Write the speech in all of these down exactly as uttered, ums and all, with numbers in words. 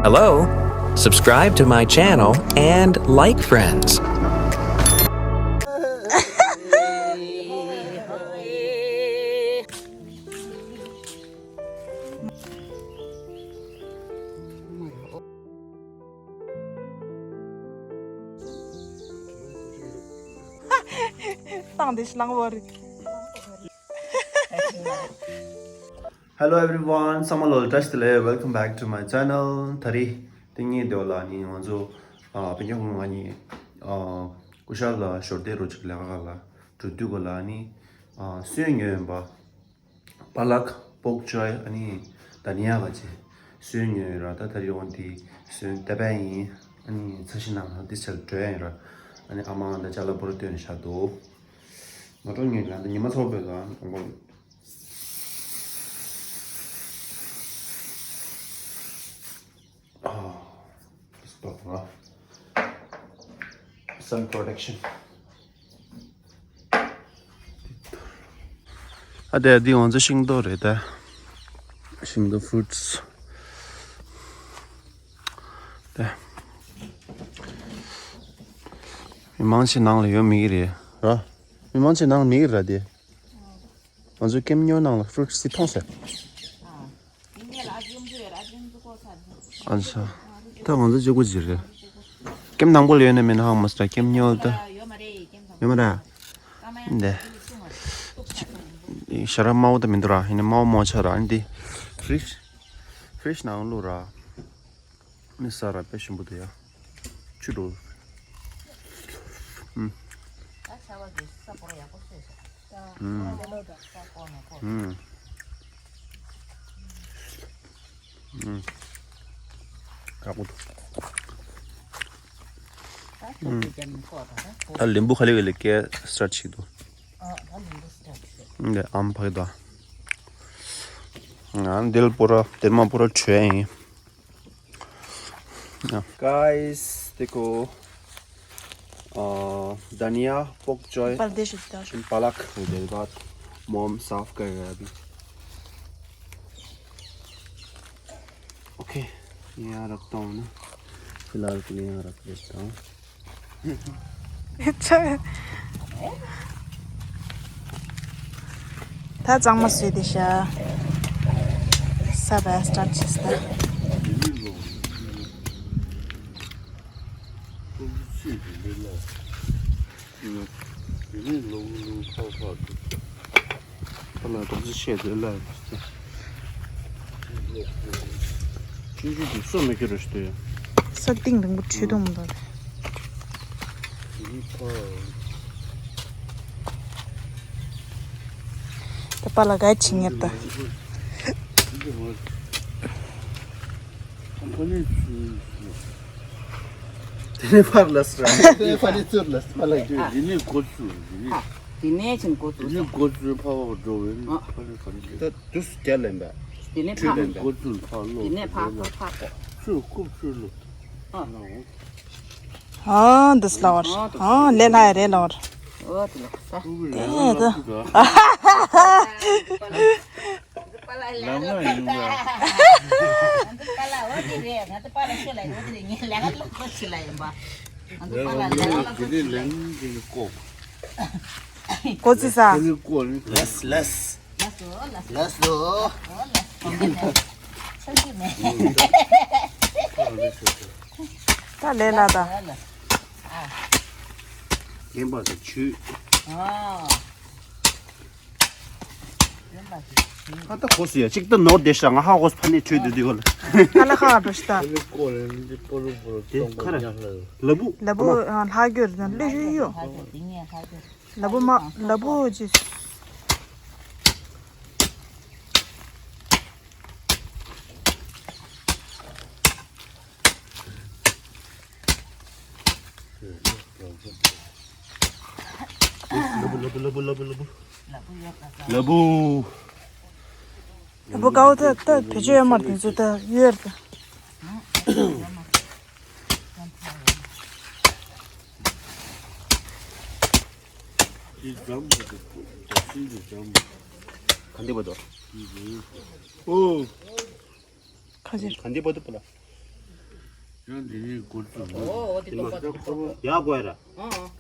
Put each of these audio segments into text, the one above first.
Hello? Subscribe to my channel and like friends. Hello everyone, ཚང་མ་ལོ་བཀྲ་ཤིས་བདེ་ལེགས། Welcome back to my channel. ད་རེས་ཏིང་ངེ་འདི་བ་ལ་ནི་ང་ཚོ་ཨ་སྤུན་ཀྱག་ཁོང་ང་གཉིས་ཨ་སྐུ་ཤ་ལ་ཞོར་དེ་རོ་ཅིག་ལས་ཀ་ལ་འགྲོ་དུས་ག་ལ་ནི་ཨ་སོན་ཉོས་ཡོད་པ། པ་ལག་པོག་ཅོའི་ཨ་ནི་ད་ནི་ཡ་ག་ཅེ་སོན་ཉོས་ཡོད་ར། ད་ད་རེས་འོང་དེ་སོན་ཏེ་པ་ཡིན། ཨ་ནི་ཚ་ཤི་ནང་ལ་དེ་ཆར་འགྲོ་ཡ་ཡིན་ར། ཨ་ནི་ཨ་མ་ད་ཅ་ལག་པོ་ར་སྟོན་ནས་བཞག་འདུག་མ་འགྲོ་ངེས་ལ་ད་ཉི་མ་ཚོགས་པའི་ལ་འོང་གོ། ཨ། Sun protection. ཨ་དེ་འདི་ང་ཚོ་ཤིང་ཏོག་རེད་ད། ཤིང་ཏོག་fruits། དེ། མི་མང་ཆེ་ནང་ལ་ཡོད་མི་གི་རེད་ར། མི་མང་ཆེ་ནང་མི་གི་ར་དེ། ང་ཚོའི་ཀེམ་ཉོ་ནང་ལ་fruits་དེ་མཐོང་ཟེར། ཨ་ས། ད་ང་ཚོ་གཅིག་པུ་ཅིག་རེད། ཀེམ་ནང་པོ་ལ་ཡོད་ན་མིན་ཧང་མ་སི་ར། ཀེམ་ཉོ་ལ་ད། ཡོད་མ་རེད། འདི། ཞར་དམར་པོ་ད་མི་འདུག་ར། ཡིན་ན་དམར་པོ་མོ་ཆ་ར། འདི་fridge fridge་ནང་བླུགས་ར། ནི་ས་ར་དཔེ་ཞིམ་པོ་འདུག་ཡ། ཆུ་འགྲོ། ཨུམ། ད་ཆར་པ་གི་ས་སྐོར་ཡག་པོ་བཟོས་ཤག་ཨུམ། ས་སྐོར་ནས་སྐོར། ཨུམ། ཨུམ། ཁག་པོ་འདུག་ད་ལེམ་བུ་ག་ལེ་ག་ལེ་སྐྱེ་start་བྱེད་འདུག་ཨ་ད་ལེམ་བུ་start་བྱེད། འདི་ཨམ་ཕ་གི་དོ། ང་འདིལ་པོ་ར་དེ་མ་པོ་ར་བྲོས་ཡིན། Guys, देखो, अ, धनिया, पोक चॉय, परदेश उतर। पालक, उधर बात, मॉम साफ कर रहा है अभी। ओके, यहाँ रखता हूँ ना, फिलहाल के लिए यहाँ रख देता हूँ। ད་གཙང་མ་བཟོས་ཏེ་ཤ་ས་བ་start་བྱས་ད། ཁ་ལ་རྡོག་རྫི་བཤད་དེ་ལ། ཆུང་ཆུང་དེ་སོ་མི་ཁྱེར་རོ་ཞུ་དོ་ཡ། ས་སྟེང་རིང་པོ་ཁྲུས་གཏོང་མི་འདུག་ད་པ་ལ་ག་ཆི་ཉེར་ད། དེ་ནས་ཕར་ལ་སྲ། དེ་ནས་ཕར་ནས་ཚུར་ལ་སྲ་ལ་རྒྱུ། དེ་ནས་འགོ་ཚུགས། དེ་ནས། དེ་ནས་ཕར་བ་འགྲོ་བའི་ཕར་ལ་ག་རེ། ད་དུས་སུ་རྒྱ་ལེན་པ། དེ་ནས་ཕར། འགོ་ཚུགས་ཕར་ལོག་དེ་ནས་ཕར་ཕར་ཕར་གོ། ཚུར་རྐུབ་ཚུར་ལོག་ཨ། ཨ་འདི་སླ་བར། ཨ་ལས་སླ་ཡ་རེད་ལ་བར། ཨོ་དེ་ལ་ས། དེ་ད། ལམ་ལ་ཡོང་བ། ང་ཚོ་པཱ་ལགས་འོ་དེ་རེད། ང་ཚོ་པཱ་ལགས་ཤོད་ལ་འོ་དེ་རེད། ངས་ལས་ཀ་ལོག་པ་ཞིག་ལ་ཡིན་པ། ང་ཚོ་པཱ་ལགས་ལས་ཀ་ལོག་པ་ཞིག་ལ་ཡིན། གོ་ཚི་ས། ལས་ལས། ལས་ལས། ལས་ལོ། ལས་ལོ། ཆོས་ཀྱི་མེད། ད་ལས་ལ་ད། རྒན་པ་དང་ཆུ། ཨ། ཨ་ད་གོ་སི་ཡ་གཅིག་ད་ནོར་བསྡད་ཤག་ང་ཧ་གོ་སི་ཕ་ནས་ཆུ་དུ་དུ་ཡོད་ལ། ཨ་ལ་ཁ་འགྲོ་ཤི་ད། དེ་ཁ་ར། ལ་བུ། ལ་བུ་ལྷག་རྒྱུར་ལ་ལུས་ཡོད། ལ་བུ་མ་ལ་བུ་ཅི། ལ་བུ་ལ་བུ་ལ་བུ་ལ་བུ་ལ་བུ། ལ་བུ། ལ་བུ་དགའ་བོ་ད་ད་བེད་སྤྱོད་ཡོད་མ་རེད། དེ་ཚོ་ད་ཡོད་རེད། ག་འདི་བ་དོ། ཨོ། ཁ་ཅིག་ག་འདི་བ་དོ་པ་ལ། ཡང་འདི་ནས་འགོ་བཙུགས། ཨོ་ཨོ་དེ་ཏོག་ཙམ་ཏོག་ཙམ། ཡག་དགོས་ར། ཨང་ཨང་།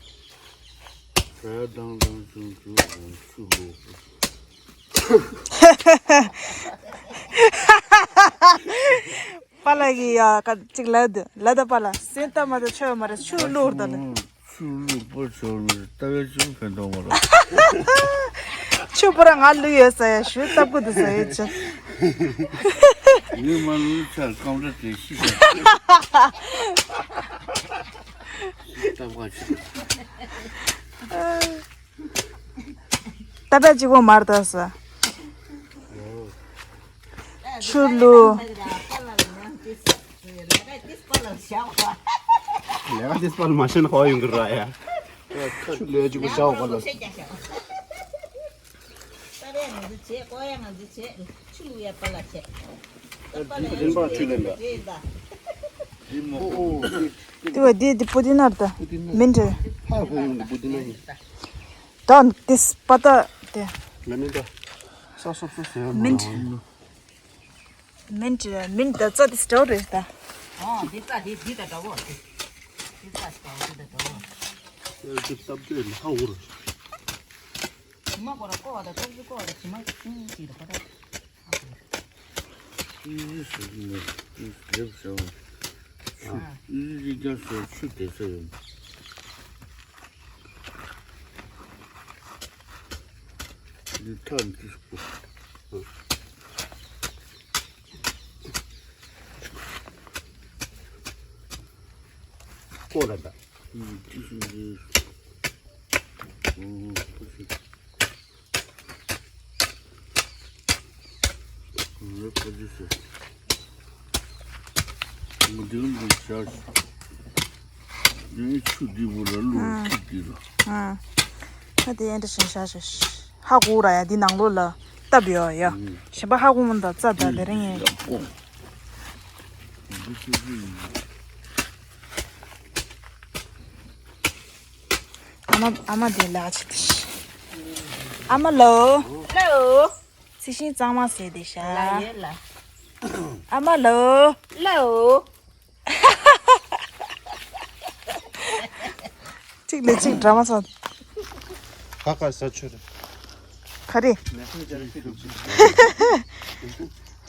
ད་ཡང་དང་དང་ཆུང་ཆུང་ཆུང་ལོ། པཱ་ལགས་ཀྱིས་ཡ་ཀ་ཅིག་ལབ་འདུག་ལབ་དང་པཱ་ལགས། སེམས་ལྟ་མ་ད་ཆོད་མ་རེད། ཆུ་བླུགས་དང་ལ། ཆུ་བླུགས་པ་ཆོག་ནི་ལྟ་བའི་ཆུ་ཕན་ཐོགས་མ་རེད། ཆུ་པུ་ར་ང་བླུགས་ཡོད་ས་ཡ་ཞུ་ལྟ་བུ་འདུག་ས་ཡ་ཆུ། ངས་མ་བླུགས་ཚར་སྐམ་སྒྲ་དེ་ཤི་ཤག་ལྟ་བ་ཆུ། ལྟ་བ་ཅིག་གོ་མར་ལྟ་ས། ཆུ་བླུགས། ལས་ཀ་དེ་སྤར་མ་ཤེས་ན་ཧོ་ཡོང་གི་ར་ཡ། ཆུ་ལས་ཅིག་གོ་ཤ་བ་ལ། དེ་བ་དེ་དེ་པུ་ཏི་ནར་ད། མིན་ཏྲི། ཧ་ཧུ་ཡོང་དེ་པུ་ཏི་ནར་ཡིན། ད་དེ་སྤ་ཏ་དེ། ལ་མིན་ད། ས་སོབ་སོབ་ཟེར་ཡོད་མིན་ཏྲི། མིན་ཏྲི་མིན་ད་རྩ་དེ་སྤྲོ་རེད་ད། ཨོ་འདི་རྩ་དེ་འདི་ད་འདྲ་བོ། འདི་རྩ་སྤྲོ་འདི་ད་འདྲ་བོ། ཨེ་འདི་སྟབས་བདེ་ལ་ཧ་འུར། ཇི་མ་ཀོ་ར་ཀོ་བ་ད་ཏོག་ཙི་ཀོ་བ་ད་ཇི་མ་ཅུང་ཅིག་ད་ཁོ་ད། ཨི་ཟེར་གི་མེད། ཨི་ཟེར་བྱ་བ། ཆུ། ཨི་ཟེར་རྒྱ་སོ་ཆུ་དེ་ཚོ་ཡོད། འདི་ཐག་འདི་སྐོ། ཀོ་ར་ད། འདི་སུ་འདི། ཨོ་ཁོ་ཤི། ལེགས་པོ་འདི་ཟེར། མི་འདུག་འདི་བྱ། འདི་ཆུ་འདི་བུ་ལ་བླུགས་ཁྱི་འདི་ལ། ཨ། ད་དེ་ཨེ་འདྲ་བྱས་བཞག་བཞག་ཧ་གོ་ར་ཡ། འདི་ནང་ལོགས་ལ་སྟབས་ཡོད་ཡ། གཞན་པ་ཧ་གོ་མི་འདུག་རྩ་ད་དེ་རིང་ངས། ཨ་མ་ཨ་མ་དེ་ལགས་ཆེ་དེ། ཨ་མ་ལོ། ལོ། ཚི་ཤིང་གཙང་མ་ཟེར་དེ་ཤ། ལ་ཡོད་ལ། ཨ་མ་ལོ། ལོ། གཅིག་ལས་གཅིག་འདྲ་མ་སོང་། ཁ་ཁ་ས་ཆུ་རེད། ག་རེ། ནས་ཁོས་ཅར་ཁི་རུ་ཅི།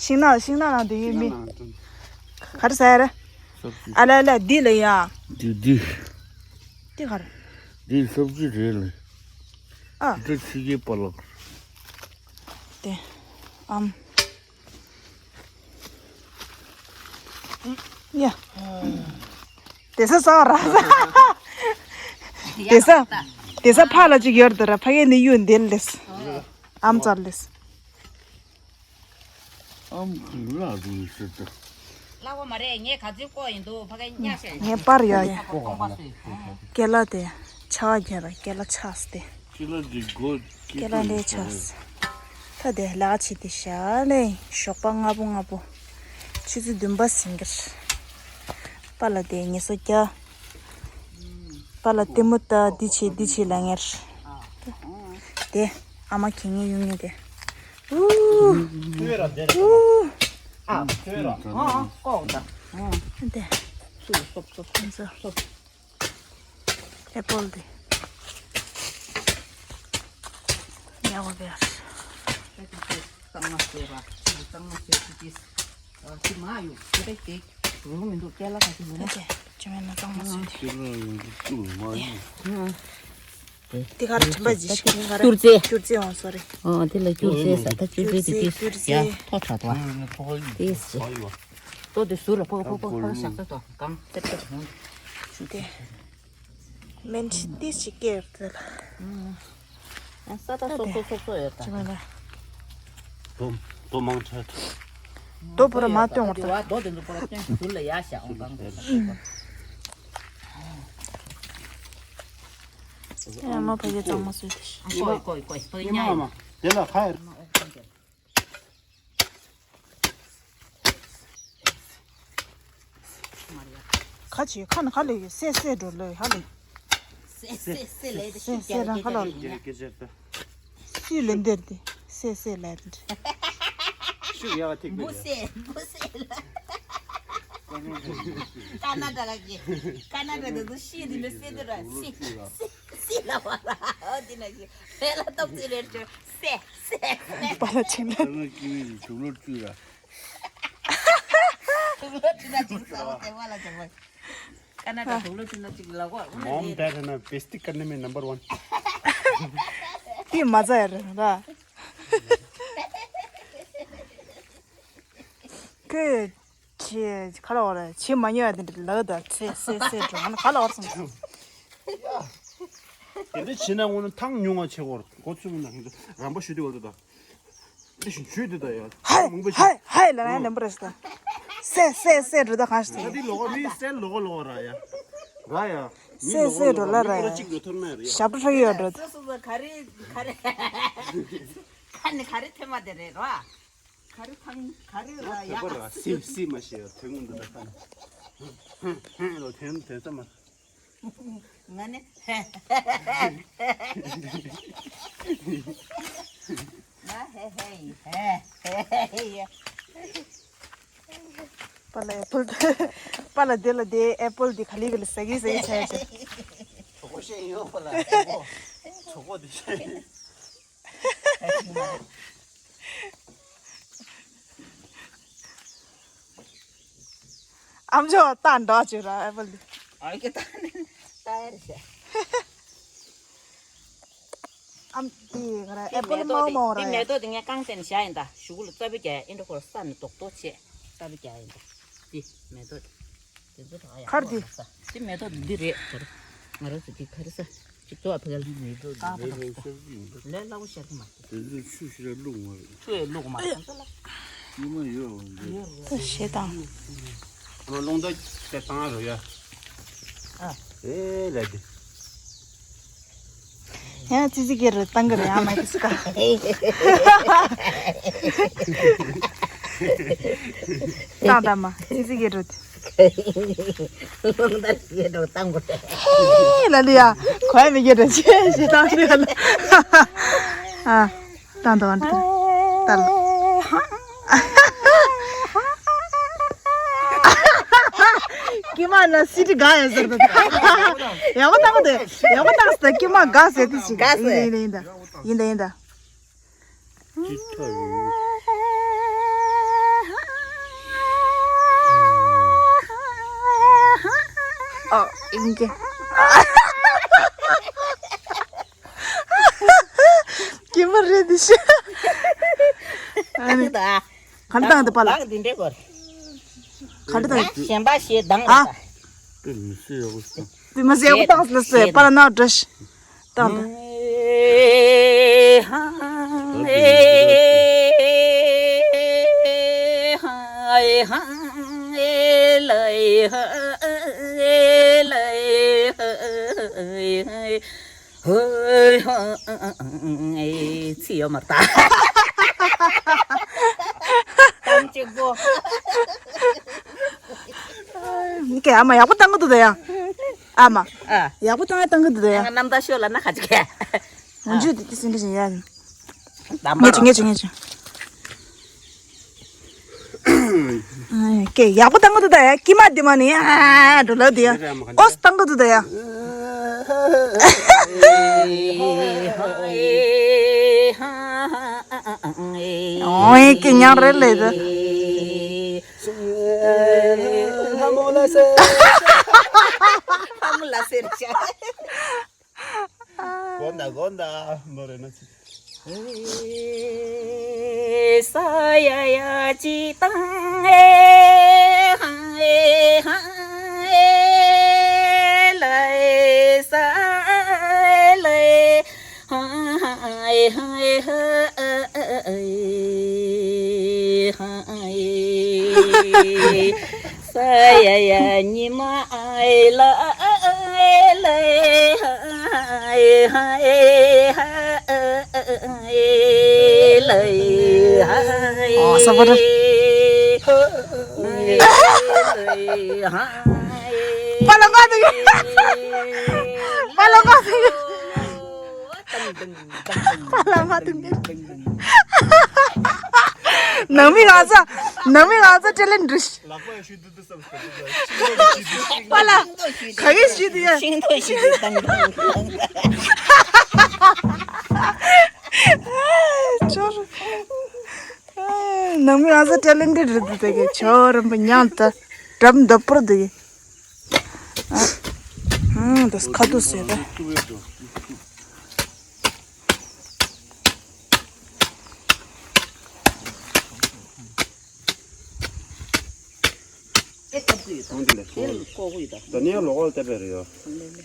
ཤིང་ནགས་ཤིང་ནགས་ནང་དུ་ཡོད་མི། ག་རེ་ཟ་ཡ་རེད། ཨ་ལ་ལ་འདི་ལ་ཡ། འདི་འདི། འདི་ག་རེ། འདི་སབ་ཇི་རེད་ལ། ཨ། འདི་ཕྱི་རྒྱལ་པ་ལགས། དེ། ཨམ། ཡ། དེ་ས་ས་ར་ས། དེ་ས། དེ་ས་ཕ་ལ་ཅིག་ཡོད་དེ་ར་ཕ་གི་ནི་ཡུན་དེ་ལེས། ཨམ་ཙར་ལེས། ཨམ་གི་ལ་རུ་ཡི་ཤི་ཏི། ལ་བོ་མ་རེད། ངས་ག་ཚོད་ཀོ་ཡིན་འདུག་ཕ་གི་ཉ་ཤེས། ངས་པར་ཡ་ཡ། ཀོ་ཀོ་ཀོ་ཀོ་སུས། ཀེ་ལ་དེ་ཆ་བ་རྒྱ་ར་ཀེ་ལ་ཆགས་ཏེ། ཀེ་ལ་འདི་སྒོ་ཀེ་ལ་འདི་ཆགས། ད་དེ་ལག་ཆེ་དེ་ཤ་ལེ་ཞོགས་པ་སྔ་པོ་སྔ་པོ། ཆུ་ཚོད་བདུན་པ་ཟིན་གི་རེད། པཱ་ལགས་དེ་ངལ་གསོ་རྒྱག་པཱ་ལགས་ལྟད་མོ་ལྟ་འདི་བྱེད་འདི་བྱེད་ལབ་ངེར། དེ་ཨ་མ་གད་སྙིགས་གཡུག་མཁན་དེ། ཨུ། ཨུ། ཨ། ཨ། ཨ། ཀོག་ད། ཨ། དེ། སུ་སོབ་སོབ་སོབ་སོབ། ཨེ་པོལ་དེ། ཉལ་བ་བེར། གཙང་མ་བཟོས་པ། གཙང་མ་བཟོས་ཏེ་ཅིས། ཅི་མ་ཡོད་ཁ་ཏེ་ཏེ། རུང་མི་འདུག་ཀེ་ལ་ཁ་ཅིག་ལུས་ན། ཅི་མེད་ན་གཙང་མ་བཟོས་ཏེ། ཀེ་ལ་ཡོད་འདུག་ཏུ་མ་ཡོད། དེ་ག་རེ་དྲན་པ་ཇི་ཞིག་ག་རེ། སྐྱུར་རྩི། སྐྱུར་རྩི་འོང་སོ་རེ། ཨོ་དེ་ལ་སྐྱུར་རྩི་ཟ་ད་སྐྱུར་རྩི་དེ་དེ་སྐྱུར་རྩི། ཡ་ཐོག་ཚ་ཏོ། དེ་སི། ཏོ་དེ་ཟུར་ལ་ཕོ་ཕོ་ཕོ་ཕོ་ཞག་ཚ་ཏོ་གང་ཙེབ་ཙེབ་འོང་། དེ། མེན་ཏི་ཞིག་སྐྱེར་དེ་ལ། ས་ད་སོ་སོ་སོ་སོ་ཡོད་ད། ཅི་མ་ལ། དོ་དོ་མང་ཆེ། དོ་པོ་ར་མ་སྟོན་བར་ད། དོ་དེ་ཚོ་པོ་ར་སྟོན་ཟུར་ལ་ཡ་ཞག་འོང་གང་དེ། ཨ་མ་ཕ་གི་གཙང་མ་བཟོས་ཏེ། ཀོའི་ཀོའི་ཀོའི་ཏོ་ཉ་ཡོད། དེ་ལ་ཁ་ཡར། ཁ་ཆེ་ཁ་ན་ཁ་ལས་སེ་སེ་འགྲོ་ལོས་ཧ་ལས། སེ་སེ་སེ་ལས་དེ་སེ་ཤུགས་སེ་རྒྱག་རང་ཁ་ལ་ལས་ཡིན་ཡ། སུས་ལས་འདེར་དེ་སེ་སེ་ལས་དེ། ཤུགས་ཡག་ཐིག་བུ་སེ་བུ་སེ་ལ། ཀ་ན་ཌ་ག་གི། ཀ་ན་ཌ་དེ་ཚོ་ཤི་དེ་འདྲ་སེ་དེ་ར་སི་སི་སི་ལ་བ་ར། འོ་དེ་ན་ཤི་བེ་ལ་ཏོག་ཙི་རེ་ཅོ་སེ་སེ་སེ། པ་ལ་ཆིག་ལ། ཀ་ན་ཀི་མི་དུག་ལོག་བཅུ་ར། དུག་ལོག་བཅུ་ན་ཅིག་ས་བ་དེ་བ་ལ་ཅོ་བ། ཀ་ན་ཌ་དུག་ལོག་བཅུ་ན་ཅིག་ལ་གོ། Mom, dad, and a bestie ཀ་ན་མི་number one. དེ་མ་ཚ་ཡ་ར་ར། ཁོས་ཁྱེད་ག་ལ་བར་བྱེད་མ་མྱོང་ཡ་དེ་འདྲ་ལག་དང་ཚེ་སེ་སེ་འགྲོ་ང་ག་ལ་བར་སོང་། དེ་འདྲ་བྱེད་ན་ངོ་ན་ཐང་ཉུང་བ་བྱེད་གོ་གོ་ཚུལ་མིན་ན་རང་པ་ཞུ་དེ་བར་དུ་དང་། འདི་བཞིན་ཞུས་དེ་ད་ཡ། ཧའི་མང་པོ་ཞིག་ཧའི་ཧའི་ལ་ང་ནམ་པར་རེད་ད། སེ་སེ་སེ་འགྲོ་ད་གང་ཞིག་ད་འདི་ལོ་གོ་མི་སེ་ལོ་གོ་ལོ་གོ་ར་ཡ། ར་ཡ། མི་སེ་ལོ་གོ་སེ་ལོ་འགྲོ་གོ་ལ་མི་ལོ་ར་གཅིག་འགྲོ་ཐུབ་མ་རེད་ཡ། ཞབས་བྲོ་ཧྲ་གི་ཡོད་འགྲོ་ད། སོ་སོ་ག་རེ་ག་རེ་ག་ནི་ག་རེ་ཐེབས་མ་དེ་རེད་ར། ག་རེ་ཐང་ག་རེ་ར་ཡ། ཐེབས་པ་ར་སི་སི་མ་ཤེས་ཡ་དོན་ངོ་འདི་ད་ཁ་ནི། ཧེ་ཧེ་ལོ་དོན་དོན་ས་མ། ང་ནི་ཧེ་ཧེ་ཧེ་ཧེ་ང་ཧེ་ཧེ་ཧེ་ཧེ་ཧེ་ཧེ། པ་ལ་ཨེ་པལ་དེ། པ་ལ་དེ་ལ་དེ་ཨེ་པལ་དེ་ག་ལི་ག་ལི་ཟ་གི་ཟ་གི་ཆ་ཡ་ཆ། གྲོགས་པོ་ཤེས་ཡོད་པ་ལ་གྲོགས་པོ་གྲོགས་པོ་དེ་ཤེས། ཨམ་ཅོག་ལྟ་འདྲ་བྱོས་ར་ཨེ་པལ་འདི། ཨ་ཀེ་ལྟ་ནི་ལྟ་ཡ་རེད་ཤག་ཨམ་དེ་ག་ར་ཨེ་པལ་མང་མང་ར་ཡ། དེ་མེ་ཏོག་དེ་ངས་རྐང་བཙན་བཞག་ཡིན་ད། གཞུག་ལ་རྩ་བའི་རྒྱ་ཡ་ཨིན་འདྲ་ཁོ་ས་ནི་རྡོག་རྡོག་བྱས་རྩ་བའི་རྒྱ་ཡིན་ད། དེ་མེ་ཏོག་དེ་ཚོ་རག་ཡ་ཁར་དེ། དེ་མེ་ཏོག་འདི་རེད་ད། ང་རང་ཚོ་དེ་ག་རེ་ས། ཅིག་ཏུ་ཨ་ཕ་ག་ལ་མི་འགྲོ་ཀ་ལེ་ལེ་ཤར་གྱི་འགྲོ། ལས་སླ་བོ་ཤར་གྱི་མ་རེད། དེ་ཚོ་ཆུ་ཞིག་ལ་བླུགས་མ་རེད། ཆུ་ཡི་བླུགས་མ་རེད་ཚོ་ལ། ཉི་མ་ཡོད་འོང་འདི། ད་ཞེ་དང་། ཨ་མ་རླུང་རྟ་དེ་བཏང་རོ་ཡ། ཨ། ཨེ་ལ་དེ། ཡང་ཙི་ཙི་གེ་རུ་བཏང་གི་རེད་ཨ་མ་དེ་སུ་ཀ། བཏང་ད་མ་ཙི་ཙི་གེ་རུ། ལོང་ད་ཡེ་འགྲོ་བཏང་དགོས་ཏེ། ཧེ་ལ་ལི་ཡ། གོ་ཡ་མི་རྒྱལ་འདྲ་ཆེ་ཞེ་སྡང་རེད་ལ། ཨ། བཏང་དང་བཏང་། ལ། ཀི་མ་ན་སི་ཏི་ག་ཡ་ཟེར་ད། ཡག་པོ་བཏང་གོ་ཏེ། ཡག་པོ་བཏང་སི་ད་ཀི་མ་ག་ཟེར་ཏི་ཞིག་ག་ཟེར། ཡིན་ད་ཡིན་ད་ཡིན་ད། ཡིན་ད་ཡིན་ད། ཅི་ཐ་རུ། ཨོ། ཡིན་གྱི། ཀྱི་མ་རེད་འདི་ཤི། ཨ་ནི། ད། ག་འདྲ་བཏང་འདི་པ་ལ། ལག་འདི་འདྲས་གོ། ག་འདྲ་བཏང་། གཞན་པ་ཞེས་སྡང་ཨ། ལ། དེ་མི་སྲིད་ཡག་པོ་བཏང་། དེ་མ་ཟད་ཡག་པོ་བཏང་ཟེར་ལ་ཟེར་པ་ལ་ན་འདྲ་ཤི། བཏང་དང་། ཚིག་ཡོད་མ་རེད་ད། གཏམ་གཅིག་པོ། ཀྱེ་ཨ་མ་ཡག་པོ་བཏང་གི་འདུག་ད་ཡ། ཨ་མ། ཨ། ཡག་པོ་བཏང་ཡ་བཏང་གི་འདུག་ད་ཡ། ང་རྣམ་ཐར་ཤོད་ལ་ན་ཁ་ཅིག་གས། འོན་ཅུ་དེ་དེ་སེང་གེ་བཞིན་ཡ། ད་མ་ངེས་ཅི་ངེས་ཅི་ངེས་ཅི། ཀྱེ་ཡག་པོ་བཏང་གི་འདུག་ད་ཡ། ཀྱེ་མ་དེ་མ་ནི་ཨ་འགྲོ་ལ་དེ་ཡ། ཨོ་བཏང་གི་འདུག་ད་ཡ། ཨོ་ཡེ་ཀྱེ་ཉང་རེ་ལེ་ད། ལྷ་མོ་ལ་ཟེར། ལྷ་མོ་ལ་ཟེར་བྱ། གོན་ད་གོན་ད་མོ་རེ་ན་ཚིག་ས་ཡ་ཡ་ཅི་དང་ཨེ་ཧང་ཨེ་ཧང་ཨེ་ལ་ཨེ་ས་ཨེ་ལ་ཨེ། ཧང་ཧང་ཨེ་ཧང་ཨེ་ཧ་ཨེ་ཧང་ཨེ། ས་ཡ་ཡ་ཉི་མ་ཨེ་ལ་ཨེ་ལ་ཨེ་ཧང་ཨེ་ཧང་ཨེ་ཧ་ཨེ་ལ་ཨེ་ཧ་ཨེ། ཨོ་ས་པ་ར། ཧང་ཨེ་ལ་ཨེ་ཧང་ཨེ། པ་ལ་མ་དུ་ཡ། པ་ལ་མ་དུ་ཡ། པ་ལ་མ་དུ་ཡ། ནང་མི་ང་ཚ། ནང་མི་ང་ཚོ་ཁྲེ་ལེན་འགྲུ། ལག་པ་ཞུ་དུ་དུ་བསམ་ཤེས་དུ་ཤིང་ཏོག་ཞིག་དུ་བཏང་། པ་ལ་ག་གི་ཞུ་དུ་ཡ། ཤིང་ཏོག་ཞིག་དུ་བཏང་། ཅོར། ནང་མི་ང་ཚོ་ཁྲེ་ལེན་འགྲུ་རེད་དུ་དེ་གི་ཆོ་རམ་པ་མྱང་ད་རམ་ད་པུར་དུ་གི། ཨ། ཨ། དེ་ཁ་དུ་ཟེར་ད། ད་ནི་ཡང་ལོག་ལ་བལྟས་པས་རེད་ཡོ།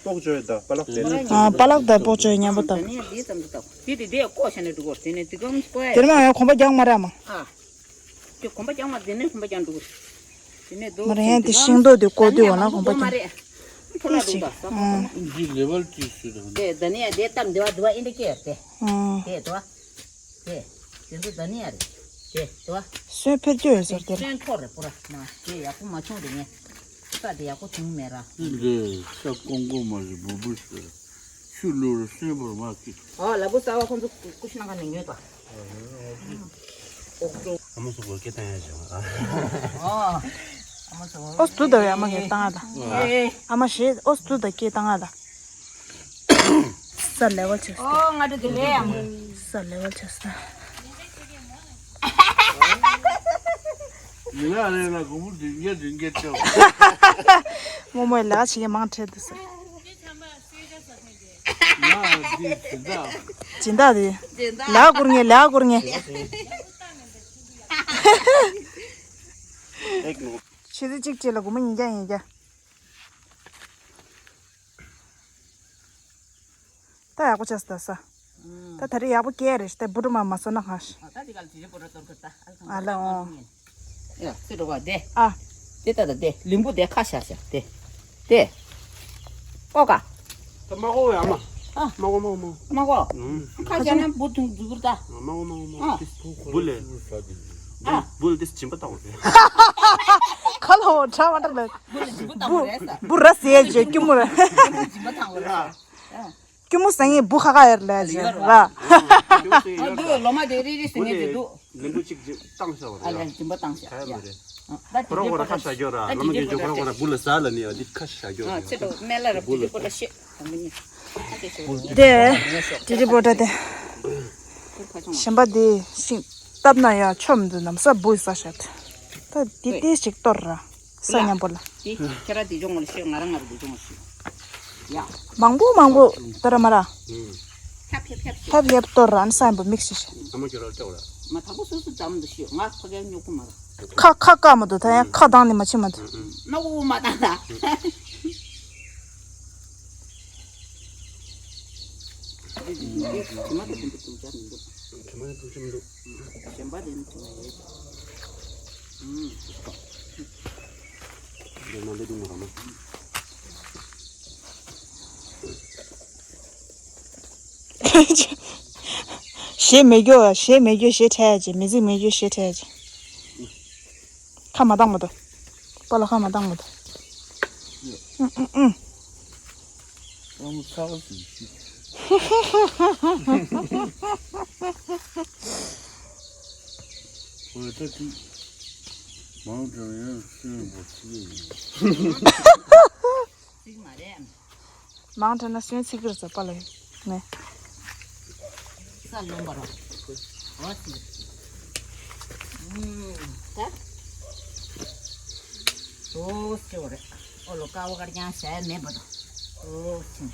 པོག་ཅོ་ཡོད་ད་པ་ལག་དེ། ཨ། པ་ལག་དང་པོག་ཅོ་མཉམ་པོ་དང་། ད་ནི་ཡང་འདི་ཙམ་དུ་བཏང་། དེ་དེ་དེ་བཀོག་བྱས་ནས་འགྲོ་དགོས། དེ་ནས་དེ་གམ་བཀོག་ཡ། དེར་མ་ཡང་གོམ་པ་རྒྱག་མ་རེད་མ། ཨ། དེ་གོམ་པ་རྒྱག་མ། དེ་ནས་གོམ་པ་རྒྱག་འགྲོ་དགོས། དེ་ནས་འདུག་མ་རེད་ཡང་དེ་ཤིང་ཏོག་དེ་བཀོག་དུས་འོ་ན་གོམ་པ་རྒྱག་ཕོ་ལ་དེ་ཞིག་འདུག་ད། ཨ། འདི་ལེ་བལ་ཅིག་ཞུ་དང་། དེ་ད་ནི་ཡང་དེ་ལྟར་འདི་བ་འདི་བ་ཨིན་དེ་སྐྱེ་ཡོད་དེ། ཨ། དེ་འདུག་བ། དེ། དེ་ཚོ་ད་ནི་ཡ་རེད། དེ་དོ། སོན་འཕེལ་རྒྱུ་ཡོད་ཟེར་དེ། སོན་ཐོག་རེད་པོ་ར་མ། དེ་ཡག་པོ་མ་བྱུང་དེ་ངས། ས་དེ་ཡག་པོ་བྱུང་མེད་ར། འདི་ས་ཀོང་ཀོ་མ་རེད་བུ་བུ་ཟེར། ཆུ་བླུགས་ར་སོན་པོར་མ་སྐྱིད། ཨོ་ལ་བུ་གསར་བ་ཁོང་ཚོ་ཀུ་ཤུ་ནང་ཁ་ནས་ཉོས་པ། ཨ་མ་སོགས་པོ་སྐད་བཏང་ཡ་བྱུང་ཨ། ཨོ། ཨ་མ་སོགས་པོ། ཨོ་སུ་ད་བའི་ཨ་མ་སྐད་བཏང་ཨ་ད། ཨེ། ཨ་མ་ཞེས་ཨོ་སུ་ད་སྐད་བཏང་ཨ་ད། ས་ལེ་བལ་ཆེ་སྟེ། ཨོ་ང་འགྲོ་དེ་ལས་ཡང་། ས་ལེ་བལ་ཆེ་སྟེ། ཡིན་ན་རེད་ན་གོང་བུ་བདུན་བརྒྱ་བདུན་བརྒྱ་སྤྲད། རྨོ་མོའི་ལག་ཕྱི་གི་མང་ཁྲེལ་དུ་ས། ང་འདི་སྦྱིན་བདག་སྦྱིན་བདག་དེ། ལག་བསྐུར་ངེས་ལག་བསྐུར་ངེས། ཆུ་ཚོད་གཅིག་བཅས་ལ་སྒོར་མོ་ཉིས་བརྒྱ་ཉིས་བརྒྱ། ད་ཡག་པོ་ཆགས་སོང་ད་ས། ད་ད་རེས་ཡག་པོ་སྐྱེས་རེད་ཤག་ད་བུ་ཕྲུག་མ་མ་བཟོ་ན་གང་ཤག་ད་དེ་ག་ལ་དྲི་རི་པོ་ར་གཏོར་གི་ད་ཨ་ལ་འོང་། ཡ་སི་འགྲོ་བ་དེ། ཨ། དེ་ད་ད་དེ་ལིམ་བུ་དེ་ཁ་ཤ་ཤ་དེ། དེ། ཨོ་ཀ་ད་མ་གོ་ཡ་མ། ཨ། མ་གོ་མ་གོ་མ་གོ། མ་གོ། ཁ་ཤ་ན་བུ་ཐུང་འཛུ་བུར་ད། མ་གོ་མ་གོ་མ་གོ། བུ་ལེ། ཨ། བུ་ལེ་དེ་སྦྱིན་པ་བཏང་བ་རེད། ཁ་ལོ་བྲ་བ་འདྲ་ལ། བུ་ལེ་སྦྱིན་པ་བཏང་བ་རེད་ས། བུ་ར་ཟེར་ཅེ་སྐྱུ་མོ་ར། བུ་ལེ་སྦྱིན་པ་བཏང་བ་རེད་ས། སྐྱུ་མོ་ཟེར་ངེས་བུ་ཁ་ཁ་ཡར་ལ་ཟེར་ར། ཨ་འདུག་ལོ་མ་དེ་རི་རི་ཟེར་ངེས་ཀྱི་འདུག་ལིམ་བུ་གཅིག་གཅིག་བཏང་ཤག་བ་རེད། ཨ་ལ་སྦྱིན་པ་བཏང་ཤག་ཡ་མ་རེད། ཁོ་རང་ཁོ་རང་ཁ་ཤ་རྒྱོ་ར་ལ་མ་གི་འཇོ་ཁོ་རང་ཁོ་རང་བུ་ལ་ཟ་ལ་ནི་ཡ་འདི་ཁ་ཤ་རྒྱོ་ར། ཨ་ཚེ་དོ་མེ་ལ་ར་བུ་ལ་ཤེ། དེ་དྲི་རི་པོ་ཊར་དེ། གཞན་པ་དེ་ཤིང་བཏབ་ན་ཡ་ཆོམ་དུ་ནམ་ས་བུ་ས་ཤད། ད་དེ་ཏེ་ཞིག་གཏོར་ར། ས་མཉམ་པོ་ལ། དེ་ཁྱེད་ར་དེ་སྦྱོང་ངོ་ལ་ཤོད། ང་རང་ང་ར་དེ་སྦྱོང་ངོ་ཤོད། ཡ། མང་པོ་མང་པོ་ད་ར་མ་ར། ཧྱབ་ཧྱབ་ཧྱབ་ཤོད། ཧྱབ་ཧྱབ་གཏོར་ར་ཨ་ནི་ས་མཉམ་པོ་དམིགས་ཤིག་ཤོད། ཨ་མ་ཁྱོད་ར་ལྟ་བ་ར། མ་དང་པོ་སོ་སོ་འཛམ་དུ་ཤོད། ང་ཕ་གིར་སྨྱུ་གུ་མ་ར། ཁ་ཁ་བཀག་མ་འདུག་ད་ཡང་ཁ་གདངས་ནས་མ་ཕྱིན་མ་འདུག་སྨྱུ་གུ་མ་བཏང་ད། དེ་དེ་དེ་དེ་དེ་མ་དེ་དེ་འདུག་ཅག་མི་འདུག་དེ་མ་དེ་འདུག་ཅག་མི་འདུག་གཞན་པ་དེ་ནི་དེ་མ་རེད། ཨུམ། དེ་མ་འདི་འདུག་མ་ར་མ། ཞེ་མེད་རྒྱུ་ཞེ་མེད་རྒྱུ་ཞེ་ཁྲལ་ཅིག་མི་ཚིག་མེད་རྒྱུ་ཞེ་ཁྲལ་ཅིག་ཁ་མ་བཏང་མ་དོ། པ་ལ་ཁ་མ་བཏང་མ་དོ། ཨུ་ཨུ་ཨུ། ཨ་མོ་ཚ་བ་ཟིག་ཤི། ཨོ་ད་ཅི། མང་དྲགས་ཡང་སུན་པོ་ཚིག་ཡིན། ཚིག་མ་རེད། མང་དྲགས་ན་སོན་ཚིག་གི་རེད་ཟེར་པ་ལ་ནས། ས་ལོན་པ་ར། འོ་ཚིག་ཨུམ། ད། འོ་ཚིག་རེད། ཨོ་ལོ་ཀ་བ་གར་ཀྱང་ཟ་ཡ་མེད་པ་དང་། འོ་ཚིག་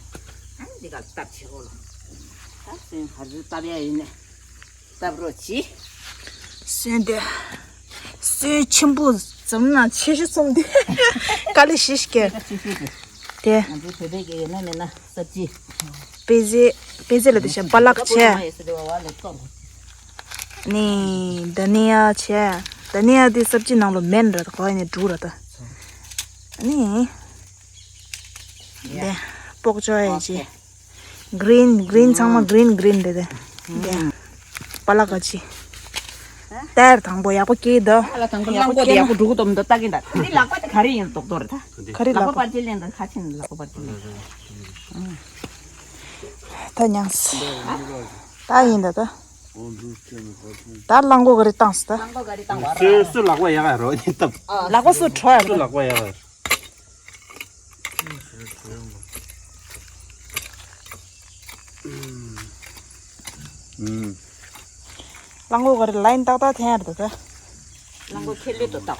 ཨ་ནི་འདི་ག་སྟབས་ཆེ་ཨོ་ལོ། ད་སོན་ཧར་ཟི་སྟབས་ཡ་ཡིན་ནས། སྟབས་རོགས་གྱིས། སོན་དེ། སོན་ཆེན་པོ་འཛོམས་ན་ཆེ་ཤོས་ཚོམ་དེ། དཀའ་ལས་ཞེ་ཞིག་སྐྱེལ། ཆེ་ཤོས་དེ། དེ། ང་ཚོའི་བོད་པའི་གི་ཡོད་ན་མེད་ན་སབ་ཇི། པེ་ཟེ། པེ་ཟེ་ལ་དེ་བྱས་པ་ལག་བྱས། ནི་དྷ་ནི་ཡ་བྱས། དྷ་ནི་ཡ་དེ་སབ་ཇི་ནང་ལོ་མེན་ར་ད་གོ་ཡ་ནི་འབྲུ་ར་ད། ནི། དེ། པོག་ཅོ་ཡ་ཅི། གི་རིན། གི་རིན་ཚང་མ་གི་རིན་གི་རིན་རེད་དེ། དེ། པ་ལག་ག་ཅི། ཏེར་དང་པོ་ཡག་པོ་སྐྱེས་འདུག་ཨ་ལ་དང་པོ་གླང་པོ་དེ་ཡག་པོ་འགྲོ་གི་འདུག་མི་འདུག་ལྟ་གིན་ད། འདི་ལག་པ་དེ་ག་རེ་ཡིན་རྡོག་རྡོག་རེད་ད། ག་རེ་ལག་ལག་པ་པ་པར་ཅི་ལེན་ད་ཁ་ཆེན་ལག་པ་པར་ཅི་ལེན། ད་མྱངས། ད་ཡིན་ད་ད། ད་གླང་གོ་ག་རེ་བཏང་སྟ། གླང་གོ་ག་རེ་བཏང་བ་ར། སུ་སུ་ལག་པ་ཡག་ཡ་རོ་ནི་སྟབས། ལག་པ་སུ་བྲོ་ཡ་སུ་རོ། ལག་པ་ཡག་ཡ། ཨུམ། གླང་གོ་ག་རེ་ལ་ཡིན་ཏག་ཏག་འཐེན་ཡ་རེད་ད། གླང་གོ་ཁེ་ལེ་དུ་བཏང་།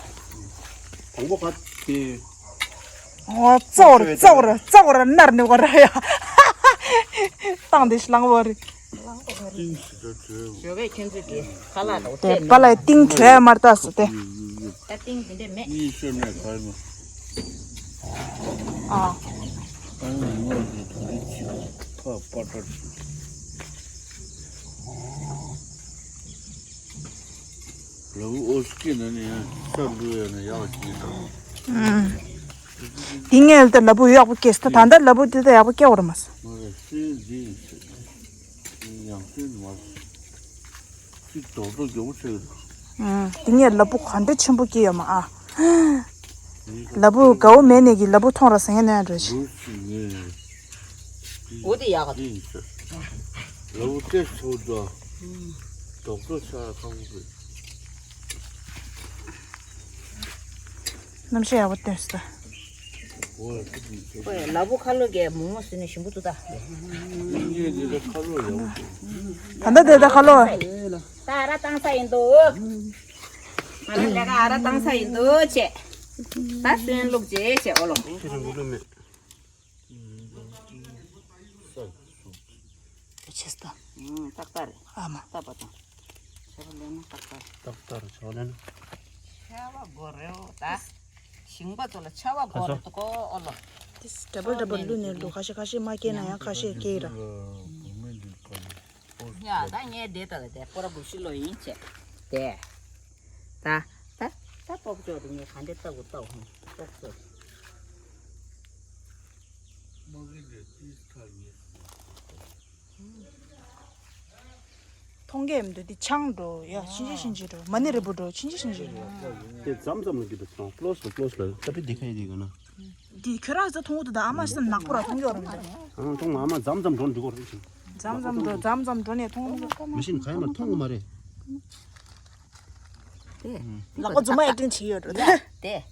དང་པོ་ག་དེ། ཨོ་ཙོག་ར་ཙོག་ར་ཙོག་ར་ནར་ནི་གོ་ར་ཡ། བཏང་དེ་ཤི་གླང་གོ་རེ། ཏིང་ཞིག་ད་བྲོས། ཞོགས་པའི་ཁྱོད་ཚོས་ཀྱི་ཁ་ལག་དང་དེ་པ་ལ་ཏིང་བྲོས་མར་ལྟ་སོ་དེ། ད་ཏིང་དེ་འདྲས་མེད། ཨ། ཨ་ནི་ངོ་དེ་དུ་རི་ཆི་ཁ་པ་ཏྲ་ཆི། ལ་བུ་ཨོ་སི་ཀི་ན་ནི་ཡང་ས་འགྲོ་ཡ་ན་ཡག་ཅིག་དང་། ཨུམ། དེ་ངས་ལ་ད་ལ་བུ་ཡག་པོ་སྐྱེས་སོ་ད་ད་ལ་བུ་དེ་ད་ཡག་པོ་སྐྱེ་བ་ར་མ་སོ། ང་རེ་སེ་འདི་ཡང་སེ་མ་སོ། ཅིག་རྡོག་རྡོག་མགྱོགས་པོ་ཆགས་ཀྱི་འདུག་ཨུམ། དེ་ངས་ལ་བུ་ག་འདྲ་ཆེན་པོ་སྐྱེས་ཡོད་མ་ཨ། ལ་བུ་དགའ་བོ་མེད་ནས་ཀྱི་ལ་བུ་མཐོང་ར་ཟེར་ངས་ནས་འགྲོ་ཆི། འདུག་ཅིག་ངས། འོ་དེ་ཡག་ག་འདི་ཡིན་ཟེར། ལ་བུ་ཏེ་ཚོ་ད། རྡོག་རྡོག་ཆགས་ཁང་གི། རྣམ་ཤེས་ཡག་པོ་སྟོན་སོ། ཁོས་ལ་བུ་ཁ་ལོ་གས་མོག་མོག་ཟིན་ནས་ཞིམ་པོ་འདུག་ད། ད་ལྟ་དེ་ད་ཁ་ལོ། ད་ཨ་ར་བཏང་ས་ཡིན་འདུག་ང་རང་ལས་ཀ་ཨ་ར་བཏང་ས་ཡིན་འདུག་ཅེས། ད་སོན་བླུགས་རྗེས་ཅེས་ཨོ་ལོ། ཁྱེད་རང་གི་བླུགས་མེད། ཆེས་ད། ཏག་ཏག་རེད། ཨ་མ། ཏག་པ་དང་། ཆ་བ་ལེན་ན་ཏག་ཏག་ཏག་ཏག་རེད་ཆ་བ་ལེན་ན། ཆ་བ་དགོས་རེད་ད། ཞིང་པ་ཚོ་ལ་ཆ་བ་དགོས་རེད་དོ་ཨོ་ལོ། ཏིས་ཌ་བལ་ཌ་བལ་བླུགས་ནས་འདུག་ཁ་ཤས་ཁ་ཤས་མ་སྐྱེས་ན་ཡང་ཁ་ཤས་སྐྱེས་ར། ཡ་ད་ངས་བསྡད་ད་ལ་དེ་སྤོ་ར་དགུ་བཞི་ལོ་ཡིན་བྱས། དེ། ད། ད། ད་ལྟོགས་ཆོག་དེ་ངས་ག་འདྲ་ལྟ་དགོས་ལྟ་དགོས་ལྟོགས་ཆོག་མཐོང་གི་མི་འདུག་འདི་ཆང་འགྲོ་ཡ་ཕྱིན་ཅི་ཕྱིན་ཅི་འགྲོ་མ་ཎི་རིལ་བུ་འགྲོ་ཕྱིན་ཅི་ཕྱིན་ཅི་འགྲོ། དེ་མཚམས་མཚམས་ལ་འགྱུར་དུ་སོང་ཀློས་ལ་ཀློས་ལ་ད་པི་འདི་ཁ་ཡི་འདི་ག་ན། འདི་ཁྱོད་རང་ཚོ་མཐོང་གི་འདུག་ད་ཨ་མ་ཤི་ནག་པོ་ར་མཐོང་གི་ཡོད་རེད་མི་འདུག་ཨ་མ་མཐོང་ཨ་མ་མཚམས་མཚམས་འགྲོ་འགྲོ་གི་རེད་ཅིང་། མཚམས་མཚམས་འགྲོ་མཚམས་མཚམས་འགྲོ་ནས་མཐོང་གི་འདུག་མི་ཤེས་ག་ཡི་མ་མཐོང་གི་མ་རེད། དེ། ལག་པ་རྫུན་མ་ཨེ་ཀྲིན་བྱེད་ཡོད་འགྲོ་དེ། དེ།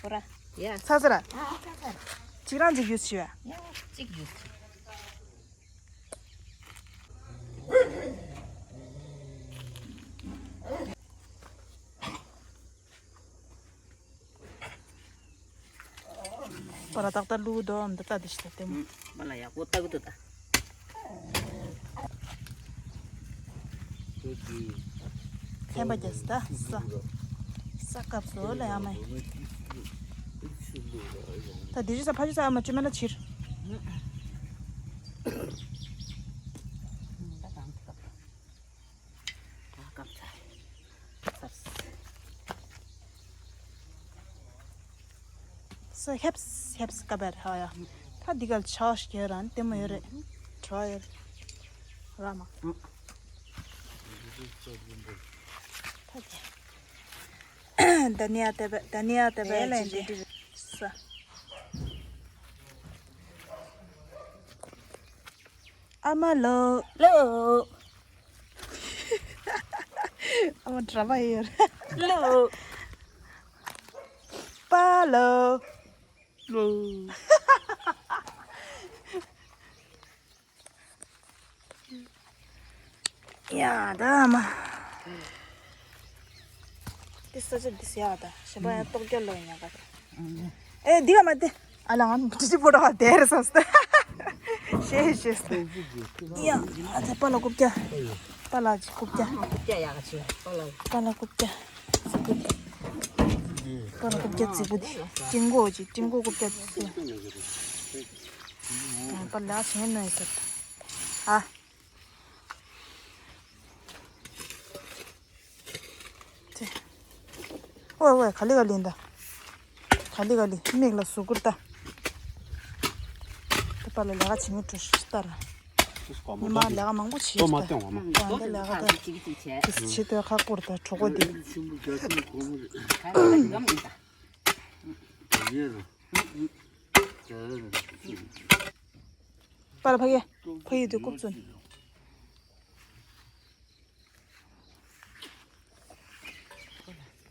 ཧོ་ར། ཡ། ཚ་ཚ་ར། ཨ་ཚ་ཚ། གཅིག་རང་གཅིག་ཡུས་བྱེད་བས། ཡ་གཅིག་ཡུས་བྱེད། པ་ལ་ཏག་ཏག་བླུགས་དོ་འདི་ལྟ་འདི་ཞིག་ལྟ་སྟེ་མོ། པ་ལ་ཡག་པོ་ལྟ་གི་འདུག་ད། ཚན་པ་རྒྱག་ས་ད་ས། ས་སྐབས་སུ་ལ་ཡ་མ་ཡིན། ད་འདི་རི་ས་ཕ་ཆུ་ས་ཨ་མ་ཆུ་མེ་ལ་ཕྱིར། ད་གང་ཐུབ། སོ་ཧེབས་ཧེབས་ཀ་བར་ཧ་ཡ། ད་འདི་ག་ལ་ཆ་ཤ་ར་ལྟད་མོ་ཡོད་རེད། བྲོ་ཡོད་ར་མ། ད་དེ། ད་ནི་ཡ་དེ་བས་ད་ནི་ཡ་དེ་བས་ལན་དེ། ས། ཨ་མ་ལོ། ལོ། ཨ་མ་གྲྭ་པ་ཡོད་རེད། ལོ། པ་ལོ། ལོ། ཡ་ད་ཨ་མ། འདི་ས་ཆ་འདི་ཟེར་ཡག་ད་གཞན་པ་ཡང་ལྟོགས་རྒྱལ་ལོ་ཡིན་ཡག་ག་ད། ཨེ་འདི་ག་མ་དེ་ཨ་ལ་ང་ཅི་པོ་ཏོ་ག་དེ་རེད་སོང་སྟེ། ཤེས་ཤེས་སྟེ། ཡ་ཨ་ད་པ་ལ་རྐུབ་བཀྱག་པ་ལ་ཅི་རྐུབ་བཀྱག་རྐུབ་བཀྱག་ཡག་ག་ཆེ་པ་ལ། པ་ལ་རྐུབ་བཀྱག་པ་ལ་རྐུབ་བཀྱག་རྫིག་པོ་དེ་ཀྲིང་གོ་ཅི་ཀྲིང་གོ་རྐུབ་བཀྱག་རྫིག་པོ། པ་ལ་ཆེན་ནོ་ཡིན་ས་ད། ཨ། ཨོའི་ཨོའི་ག་ལེ་ག་ལེ་ཡིན་ད། ག་ལེ་ག་ལེ་མིག་ལ་ཟུག་གུར་ད། ད་པ་ལ་ལས་ཀ་བྱེད་མི་འགྲོ་ཤི་ལྟར། ཉི་མ་ལས་ཀ་མང་པོ་བྱེད་ཤི་ལྟར། ད་ལྟ་ལས་ཀ་ད། དེ་བྱེད་དོ་ཁག་པོར་ད་གྲོགས་པོ་དེ། པ་ལ་ཕ་གི་ཕ་གི་དུ་རྐུབ་བཙུན།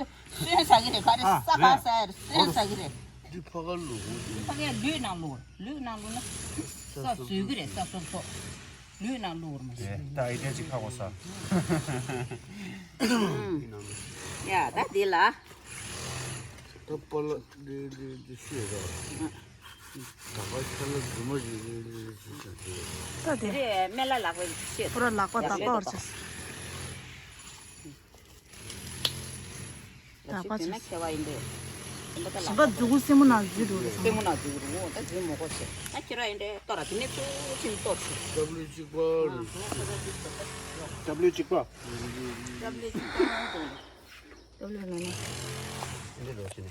ཁོས་སོན་ཟ་གི་རེད། ག་རེ་ཨ་ས་ག་རེད། ས་ཡར་སོན་ཟ་གི་རེད། འདི་ཕ་ག་ལུག་གོ་འདི། ཕ་གའི་ལུས་ནང་ལུག་ལུས་ནང་ལུག་ན་ས་ཟོས་གི་རེད། ས་སོབ་སོབ་ལུས་ནང་ལུག་རེད་མ་ཟད། ད་ཨི་ཏན་ཅིག་ཁ་གོ་ས། ཡ་ད་འདི་ལ། ད་པ་ལ་འདི་འདི་འདི་ཤེས་ར། ད་དེ་རེད། སྨན་བླ་ལག་པའི་ཤེས། ཁོ་ར་ལག་པ་དག་པ་བར་ཆས། དག་པ་ཆས། ཁྱེད་བ་ཡིན་པས། གཞན་པ་མཛུ་གུ་སེན་མོ་ནང་འཛུལ་འགྲོ་རེད། སེན་མོ་ནང་འཛུལ་འགྲོ་ད་འཛུལ་མོ་གོ་ཆེ། ད་ཁྱེད་ར་ཡིན་པས་ལྟོ་ར་དེ་ནས་ཚུར་ཕྱིན་ལྟོ་ཆེ། ཌབ་ལུ་གཅིག་པ། ཌབ་ལུ་གཅིག་པ། ཌབ་ལུ་གཅིག་པ། ཌབ་ལུ་མེད་ན། འདི་རོ་ཆེ་ནས།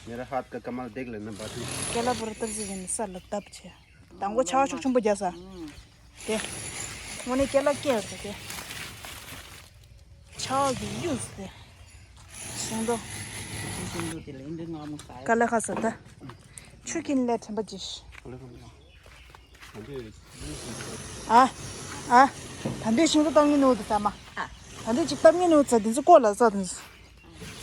मेरा हाथ का कमाल देख लेना बाबू। केला पूरा तरह से जन सर लगता पछे। དང་པོ་ཆར་པ་ཤུགས་ཆེན་པོ་རྒྱག་ས། དེ། དངོས་གནས་སྐེ་ལ་སྐྱེ་ཡོད་ས་དེ། ཆར་པ་གི་གཡུས་སུ་དེ། ཤིང་ཏོག་དཀའ་ལས་ཁག་ས་ད། ཆུ་ཁྱིམ་ལས་དྲན་པ་ཅིག་ཨ། ཨ། ད་འདོད་ཤིང་ཏོག་བཏབ་ངེས་ནོ་དེ་ས་མ། ད་འདོད་ཅིག་བཏབ་ངེས་ནོ་ས་དེ་ཚོ་ཀོ་ལ་ས་དེ་ཚོ།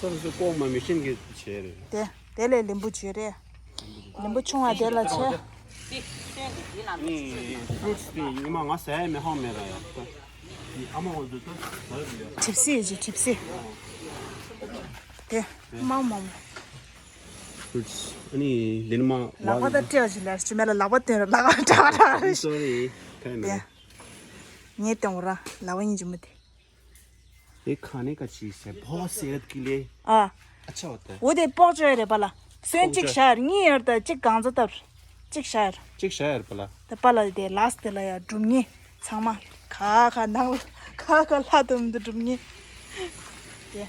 སོ་སོ་ལྐོག་མ་མི་ཤེས་མཁན་བྱས་རེད། དེ་དེ་ལས་ལིམ་བུ་བྱས་རེད། ལིམ་བུ་ཆུང་བ་དེ་ལ་བྱས། ཨེ་ཕྲུ་ཊི་དེ་ཉི་མ་ང་ཟ་ཡ་མེད་ཧོ་མེད་ར་ཡ། དེ་ཨ་མ་འོ་དེ་ད་ཟ་ཡ་ཡ། གྲིབ་སེ་ཡི་གྲིབ་སེ། དེ་མ་མ་མ། ཕྲུ་ཊི་ཨ་ནི་ལིན་མ་ལག་པ་ད་སྤྲད་བ་ཞིག་ལ་ཅི་མེད་ལ་ལག་པ་སྟོན་ར་ལག་པ་འདྲ་བ་འདྲ་བ་རེད། སོ་རི་ཁ་ཡ་མེད་རེད། ངས་སྟོན་བ་ར་ལག་པ་ཡིན་གྱི་མ་དེ། ये खाने का चीज है, बहुत सेहत के लिए ཨ། अच्छा होता है। འོ་དེ་པོག་ཅོ་ཡ་རེད་པ་ལ། སོན་གཅིག་ཤར་གཉིས་ཡར་ད་གཅིག་གང་ཚ་བཏབ། གཅིག་ཤར། གཅིག་ཤར་པ་ལ། ད་པ་ལ་དེ་ལགས་དེ་ལ་ཡ་སྒྲུབ་ངེས་ཚང་མ། ཁ་ཁ་ནང་ལ་ཁ་ཁ་ལྷ་དུམ་དུ་སྒྲུབ་ངེས། དེ།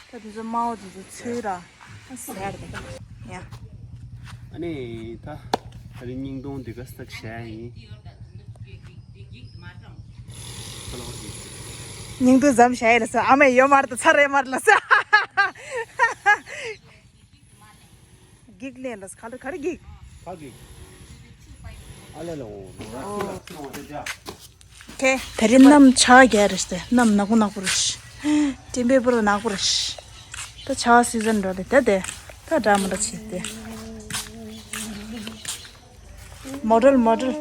ད་དེ་ཚོ་དམར་པོ་དེ་ཚོ་ཚོས་ར། ཟེར་དེ་ཡ། ཨ་ནི་ད་ད་རིང་སྙིང་དོང་འདི་ག་སྟག་བྱས་ཡིན། སྙིང་དོང་ཙམ་བྱས་ཡིན་ལ་ས་ཨ་མས་ཡོད་མ་རེད་ད་ཚར་རེད་མ་རེད་ལ་ས། འགྱིག་ལེན་ལ་ས་ག་ལ་ག་རེ་འགྱིག་ཕ་གི། ཨ་ལེ་ལོ། ཁེ། ད་རེས་གནམ་ཆར་རྒྱག་རེད་ཟེར། གནམ་ནག་པོ་ནག་པོ་རེད། སྤྲིན་པའི་པུར་ནག་པོ་རེད། ད་ཆར་སི་ཛན་འགྲོ་ལེ་ད་དེ། ད་འདྲ་མི་འདྲ་བྱེད་དེ། མོ་ཌལ་མོ་ཌལ།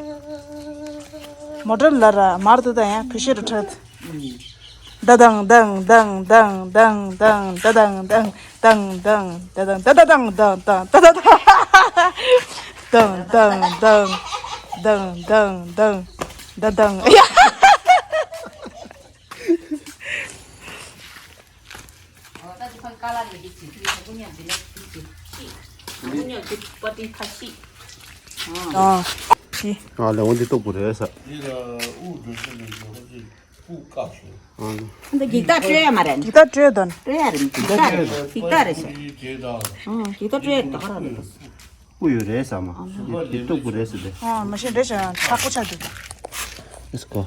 མོ་ཌལ་ལ་ར་མར་དུ་ད་ཡང་བུ་ཤེ་རུ་ཁྲིད། ད་དང་དང་དང་དང་དང་དང་ད་དང་དང་དང་དང་ད་དང་ད་དང་དང་དང་ད་དང་དང་དང་དང་དང་དང་ད་དང་ཡ། ཨ་ལེ་འོ་འདི་ལྟོགས་པོ་རེད་ས། འདི་ལ་དབུགས་འགྲོ་ཤེས་ལ་འགྲོ་ཤེས་དབུགས་བཀག་ཤེས། འདི་འགྱིག་ཐག་བཀྲོལ་ཡ་མ་རེད། འགྱིག་ཐག་བཀྲོལ་དོན། བཀྲོལ་ཡ་རེད་འགྱིག་ཐག་རེད་འགྱིག་ཐག་རེད་ཤག་ཨང་འགྱིག་ཐག་བཀྲོལ་ཡ་ད་ག་རང་རེད། དབུགས་ཡོད་རེད་ས་མ། འདི་ལྟོགས་པོ་རེད་ས་དེ། ཨང་མ་ཤེས་རེད་ཤག་ཚ་ཁོ་ཆགས་འདུག Let's go.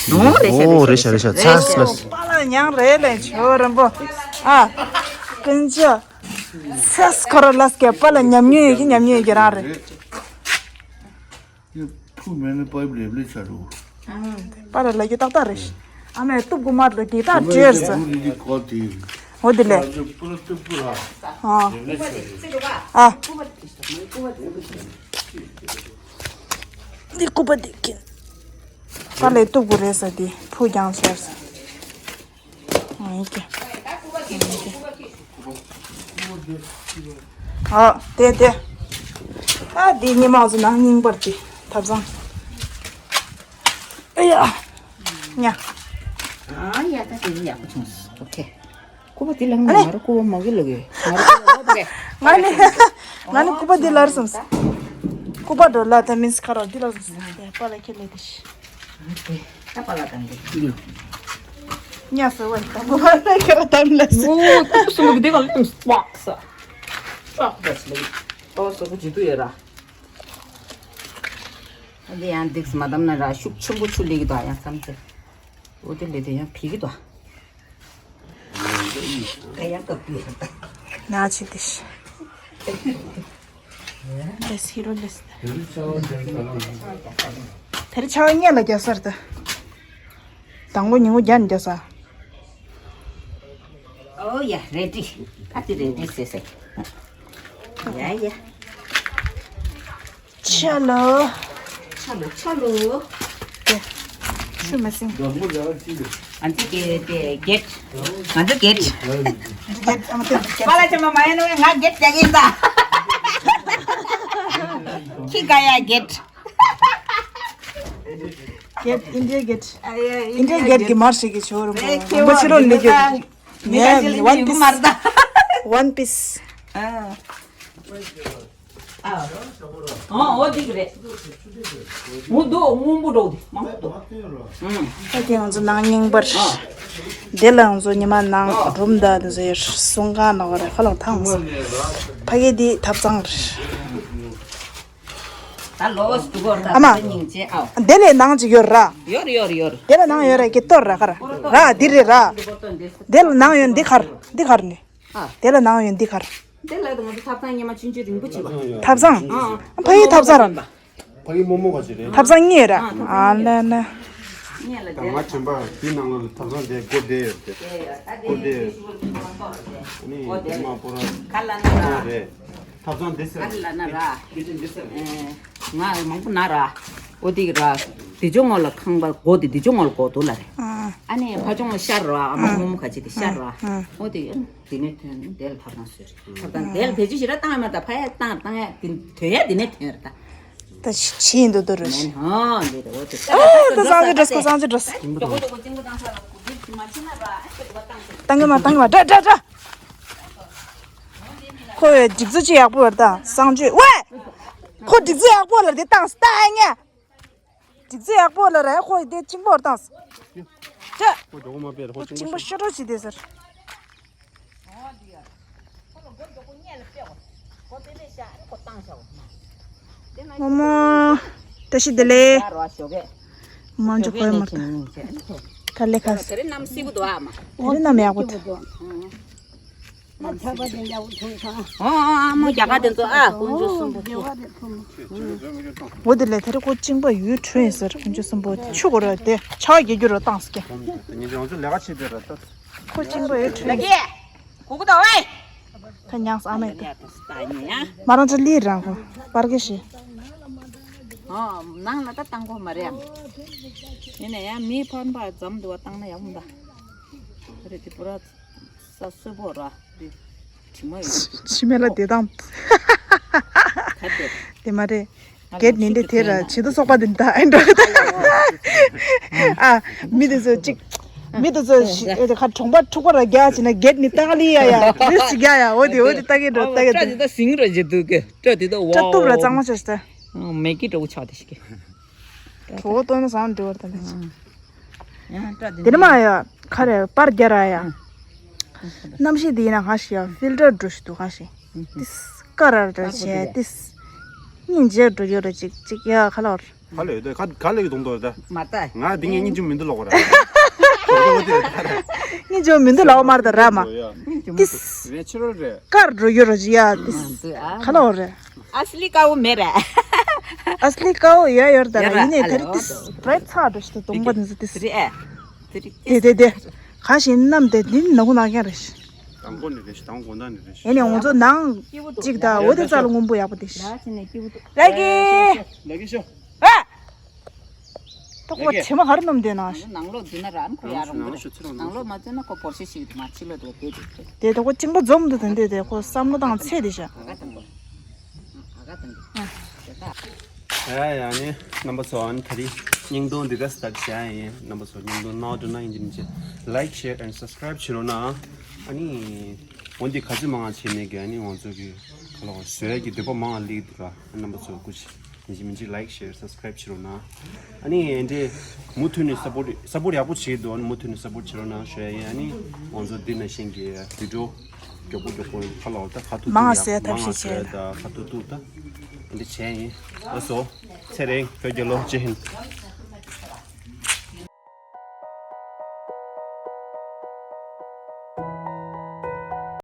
ཨོ་རེད་ཤག་རེད་ཤག་རེད་ཤག་ཚ་སི་ལ་སི། པ་ལ་མྱང་རེད་ལས་ཆོ་རིན་པོ། ཨ། ཀུན་ཆོ། ཚེས་ཁོ་ར་ལ་སྐད་པ་ལ་ཉམས་མྱོང་ཡོད་ཀྱི་ཉམས་མྱོང་ཡོད་ཀྱི་རང་རེད། ཕུ་མེ་ནི་པའི་ལེབ་ལེ་ཆ་རུ། པ་ལ་ལ་གི་ཏག་ཏག་རེད། ཨ་མས་གཏུབ་གོ་མ་ལ་གི་ཏག་བྲེར་ཟེར། ཕུ་རི་རི་ཀོ་ཏི། འོ་དེ་ལས། ཨ། ཨ། འདི་སྐུད་པ་འདི་ཀིན། ད་ལས་གཏུབ་དགོས་རེད་ཟེར། དེ་ཕུ་རྒྱང་ཆེར་ཟེར། ཨ་ཡིན་གྱི། ཨ་དེ་དེ། ཨ་འདི་ཉི་མ་ཚོ་ནང་རྙིང་པར་དེ་ཐབ་ཚང་། ཨེ་ཡ། ཉ། ཨ་ཡ། ད་དེ་ཡག་པོ་བྱུང་སོང་། ཨོ་ཁེ། སྐུད་པ་འདི་ལངས་ན། ཨ་ནི། ང་རང་སྐུད་པ་མ་གི་ལ་གི། ང་རང་སྐུད་པ་མ་གི། ང་ནི། ང་ནི་སྐུད་པ་འདི་ལར་སོང་། སྐུད་པ་འགྲོ་ལ་ད་མིན་སི་ཁ་ར་འདི་ལར་སོང་། ཡ་པ་ལ་ཁྱེར་ལས་དེ་ཤི། ད་པ་ལ་དང་གི་ལུ། ཉ་སོ་བ་ད་སྐུད་པ་ལ་ཁྱེར་ད་མི་ལ་སོ། ཨོ་སྐུད་པ་སོ་མ་གི་འདི་ག་ལ་སྤག་ས། སྤག་ད་ཤི་ལ་གི། ཨོ་སོ་བུ་ཇི་ཏུ་ཡ་ར། འདི་ཡང་འདིགས་མ་བསྡམས་ན་ར་ཤུགས་ཆེན་པོ་ཆུ་ལེགས་ཀྱི་དོ་ཡང་བསམ་ཚེ། འོ་དེ་ལས་དེ་ཡང་བི་གི་དོ། ད་ཡང་སྐབས་དུས་ད། ན་ཆི་དེ་ཤི། ལེས་ཧི་རོ་ལེས། དེར་ཆ་བ་ཉེ་ལ་རྒྱ་སར་ད། དང་པོ་ཉིན་གུང་རྒྱ་ནས་རྒྱ་ས། ཨོ་ཡ་རེ་ཌི། ཨ་ཏི་རེ་ཌི་ཟེར་ཟེར། ཡ་ཡ། ཆ་ལོ། ཆ་ལོ་ཆ་ལོ། དེ། ཆུ་མ་སིང་། ཨ་ནི་དེ་དེ་གེད། ང་ཚོ་གེད། གེད་ཨ་མ་དེ་གེད། པ་ལ་ཆེ་མ་མ་ཡ་ནོ་ང་གེད་རྒྱག་གིན་ད། ཁི་ག་ཡ་གེད། གེད་ཨིན་ཌི་ཡ་གེད། ཨིན་ཌི་ཡ་གེད་ཀྱི་མར་ཞིག་གི་ཆོ་རུ་མོ་རིན་པོ་ཆེ་རོ་ལི་གེད། མི་ཁ་ཅིག་ལ་ཝན་མི་ཡུག་མར་ད། ཝན་པིས། ཨ། ཨ། ཨོ་འདི་གི་རེད། འོ་འདུག་སྔོན་པོ་འགྲོ་འདི་མང་པོ་འདུག་ཨང་། ད་དེ་ང་ཚོ་ནང་རྙིང་པར། དེ་ལ་ང་ཚོ་ཉི་མ་ནང་སྒྲུང་ད་དེ་ཚོའི་གསུང་ཁང་ནང་རེད། ཁ་ལོ་ཐང་སོང་། ཕ་གི་འདི་ཐབ་ཚང་རེད། ད་ལོ་སུ་གོ་ད་ཨ་མ། ད་སྙིང་རྗེ་ཨའོ། དེ་ལས་ནང་ཅིག་ཡོད་ར། ཡོད་ཡོད་ཡོད། དེ་ལ་ནང་ཡོད་ར་གི་གཏོར་ར་གར། ར་འདི་རེད་ར། དེ་ལ་ནང་ཡོད་འདི་གར་འདི་གར་ནི། ཨ། དེ་ལ་ནང་ཡོད་འདི་གར། དེ་ལ་ད་ང་ཚོ་ཐབ་ཚང་ཉི་མ་ཆུང་ཆུང་རིང་པོ་བྱེད་པ། ཐབ་ཚང་། ཨ། ཕ་ཡི་ཐབ་ཚང་ར། ཕ་གི་རྨོ་མོ་ག་ཅི་རེད། ཐབ་ཚང་གཉིས་ར། ཨ་ལ་ལ། ད་ང་ཆེན་པ་དེའི་ནང་ལོགས་ལ་ཐབ་ཚང་དེ་སྒོ་བསྡད་ཡོད་དེ། སྒོ་བསྡད་ཡོད། ཨ་ནི་དེ་མ་པོ་ར་ཁ་ལ་ན་ར་རེད། ཐབ་ཚང་དེ་ཟེར། ཁ་ལ་ན་ར། ཁི་ཆེན་དེ་ཟེར། ང་མང་པོ་ན་ར། འོ་དེ་གི་ར། དེ་ཅོ་ངོ་ལ་ཁང་པ་སྒོ་དེ་དེ་ཅོ་ངོ་ལ་སྒོ་དུ་ལ་རེད། ཨ་ནི་ཕ་ཅོ་ངོ་ཤར་ར། ཨ་མ་རྨོ་མོ་ག་ཅི་དེ་ཤར་ར། འོ་དེ། དེ་ནས་ཐོན་དེ་ལ་ཐབ་ཚང་ཟེར། ཐབ་ཚང་དེ་ལ་བེད་སྤྱོད་ཞེ་དྲག་བཏང་ཡ་མ་གཏོགས་ཕ་ཡ་བཏང་བཏང་ཡ་དེ་ཐོན་ཡ་དེ་ནས་ཐོན་ར་ད། ད་ཕྱི་ཡིན་འདུག་འདུག་རུ་ཞིག་ཧོ་འདི་རེད་འོ་དེ། ཨ་ད་སང་ཅི་འགྲོ་སྐོ་སང་ཅི་འགྲོ། ཏང་གི་མ་ཏང་གི་མ་ཏང་གི་མ་ཏྲ་ཏྲ་ཏྲ། ཁོ་ཡ་སྒྲིག་འཛུགས་ཅི་ཡག་པོ་ར་ད་སང་ཅི་ཝེ། ཁོ་སྒྲིག་འཛུགས་ཡག་པོ་ལ་དེ་བཏང་སྟ་ཨ་ཉ། སྒྲིག་འཛུགས་ཡག་པོ་ལ་ར་ཁོ་དེ་གཅིག་པོར་བཏང་། ཅི། ཁོ་གཅིག་པོ་ཤོ་ཏོ་བྱེད་དེ་ཟེར། རྨོ་མོ། བཀྲ་ཤིས་བདེ་ལེགས། མ་འཇོག་གོ་མ་ཐུབ། ཁ་ལེ་ཁ། དེ་རིང་གནམ་བསིལ་པོ་འདུག་ཨ་མ། དེ་རིང་གནམ་ཡག་པོ་འདུག་ཨོ་ཨོ་ཨ་མོ་རྒྱ་གར་དེ་ཚོ་ཨ་དཀོན་མཆོག་གསུམ་པོ་ཚོ། འོ་དེ་ལས་དེ་རིང་ཁོ་གཅིན་པ་ཡུལ་ཁྲོན་ཟེར་དཀོན་མཆོག་གསུམ་པོ་ཆུ་གོ་ར་དེ་ཆ་བ་རྒྱལ་རྒྱུ་ར་བཏང་སྐྱ། ཁོ་གཅིན་པ་ཡུལ་ཁྲོན། གུ་གུ་དང་ཝེ། ཁ་ཉག་ས་མེད་དེ། མ་རང་ཚོ་ལི་རང་གོ་པར་གི་ཤི། ཨོ་ནང་ལ་ད་བཏང་གོ་མ་རེད་ཨམ། ཡིན་ན་ཡང་མི་ཕན་པ་འཛམ་འདུ་བ་བཏང་ན་ཡག་མོ་ད། རེད་དེ་པུ་ར་ས་སོས་པོ་ར་དེ་དྲི་མ་ཡོད། ཕྱི་མེ་ལ་དེ་དང་། ག་དེ། དེ་མ་རེད། གེད་ནི་འདི་དེ་ར་བྱི་དོ་སོག་པ་འདི་འདྲ་ཨེ་འདྲ་གི་ད། ཨ་མི་དེ་ཚོ་གཅིག་མི་དེ་ཚོ་ཞི་ཨེ་ཁ་གྲོང་པ་འཁྲུག་པ་ར་རྒྱག་བྱས་ན་གེད་ནི་ཏག་ལི་ཡ་ཡ་རིས་ཅིག་རྒྱག་ཡ་འོ་དེ་འོ་དེ་ཏག་གི་འགྲོ་ཏག་གི་སྐྲ་འདི་ད་སིང་ར་བྱེད་འདུག་གི་སྐྲ་འདི་ད་ཝའོ། སྐྲ་གཏུབ་ར་གཙང་མ་བྱས་ཏེ། མེ་གི་འདྲ་བོ་ཆགས་ཏེ་ཞིག་གི། གྲོགས་བོ་ཏོན་ན་བཟང་འདྲི་བར་དང་། ཡང་སྐྲ་འདི་དེ་ནི་མ་ཡ་ཁ་རེ་པར་རྒྱ་ར་ཡ། གནམ་གཤིས་འདི་ཡིན་ན་གང་ཞིག་ཡ་ཕིལ་ཊར་འགྲོ་ཞིག་འདུག་གང་ཞིག་ཏིས་ཀ་ར་ར་བྱས་ཏིས། སྙིང་རྗེ་འགྲོ་ཡོད་ར་ཅིག་ཅིག་ཡ་ཁ་ལོར། ག་ལེ་ཡོད་ག་ག་ལེ་གི་དུང་དོ་ད། མ་ལྟ། ང་འདི་ངས་སྙིང་རྗེ་མི་འདུག་ལོག་ར། སྙིང་རྗེ་མི་འདུག་ལོག་མར་ད་ར་མ། ཏིས། རེ་ཆེ་རོ་རེ། ཀར་འགྲོ་ཡོད་ར་ཅིག་ཡ་ཏིས། ཁ་ལོར་རེ། ཨ་སི་ལི་ཀའོ་མེད་ར། ཨ་སི་ལི་ཀའོ་ཡ་ཡོད་ད་ར་ཡིན་ནས་དེ་རིང་ཏིས་རེད་ཚ་འགྲོ་ཞིག་ཏུ་དུང་པ་འདི་ཚོ་ཏིས། རེད་ཨ། དེ་རིང་ཏིས། དེ་དེ་དེ། གང་ཞིག་ནམ་དེ་འདི་ནག་ཁུ་ནག་རྐྱང་རེད་ཤི། དང་པོ་ནས་རེད་ཤག་དང་པོ་དགོང་དག་ནས་རེད་ཤག་ཡིན་ནའང་ང་ཚོ་ནང་གཅིག་དང་འོ་དེ་རྩ་ལ་སྔོན་པོ་ཡག་པོ་དེ་ཤག་ལ་ཅི་ནས་སྐྱིད་པོ་འདུག་ལ་ཀི། ལ་ཀི་ཤོ། ཨ། ཏོག་པ་ཆེ་མ་ག་རེ་སྣོམ་དེ་ན། ནང་ལོག་འཛུལ་ན་ར་ཨ་ནི་ཁོ་ཡར་རོང་གི་རེད། ནང་ལོག་མ་འཛུལ་ན་ཁོ་བོར་ཤི་ཤི་གི་འདུག་མ་ཕྱི་ལོག་འདུག་དེ་དེ་དེ། དེ་ཏོག་པ་གཅིན་པ་འཛོམས་འདུག་དེ་འདྲས་དེ་ཁོ་བསམ་བློ་བཏང་ཚད་དེ་ཤག་ཨ་ག་དང་པོ། ཨ་ག་དང་པོ། ཨ་དེ་ག་ཡ་ཡ་ནི་རྣམ་པ་ཚོ་ཨ་ནི་ད་རེས་བརྙན་ཐུང་འདི་ག་སྟག་བྱ་ཡིན། རྣམ་པ་ཚོ་བརྙན་ཐུང་ནང་དུ་ན་ཡིན་གྱི་མི་བྱེད། Like, share and subscribe བྱེད་རོགས་གནང་། ཨ་ནི་འོན་ཏེ་ག་ཚོད་མང་བྱས་ནས་གི་ཨ་ནི་ང་ཚོ་གི་ཁ་ལོ་བཟོ་ཡ་གི་འདོད་པ་མང་བ་སླེབས་འདུག་ར། རྣམ་པ་ཚོ་སྐུ་མཁྱེན། ཡིན་གཅིག་མིན་གཅིག་Like, share, subscribe བྱེད་རོགས་གནང་། ཨ་ནི་འདི་མུ་མཐུད་ནས་སབ་པོར་ཊི་སབ་པོར་ཊི་ཡག་པོ་བྱེད་འདུག་ཨ་ནི་མུ་མཐུད་ནས་སབ་པོར་ཊི་བྱེད་རོགས་གནང་ཞུ་ཡ་ཡིན། ཨ་ནི་ང་ཚོ་འདི་ནང་བཞིན་གྱི་བི་ཌི་ཡོ་མགྱོགས་པོ་མགྱོགས་པོ་ཁ་ལོ་ད་ཁ་ཐུག་མང་ཐུག་ཡ་ང་ཐབས་མང་ཤེས་ང་བྱེད་ད་ད་ཁ་ཐུག་ཐུག་ད་འདི་བྱས་ཡིན། ལགས་སོ། ཚེ་རིང་བོད་རྒྱལ་ལོ་ཇེ་ཧིན།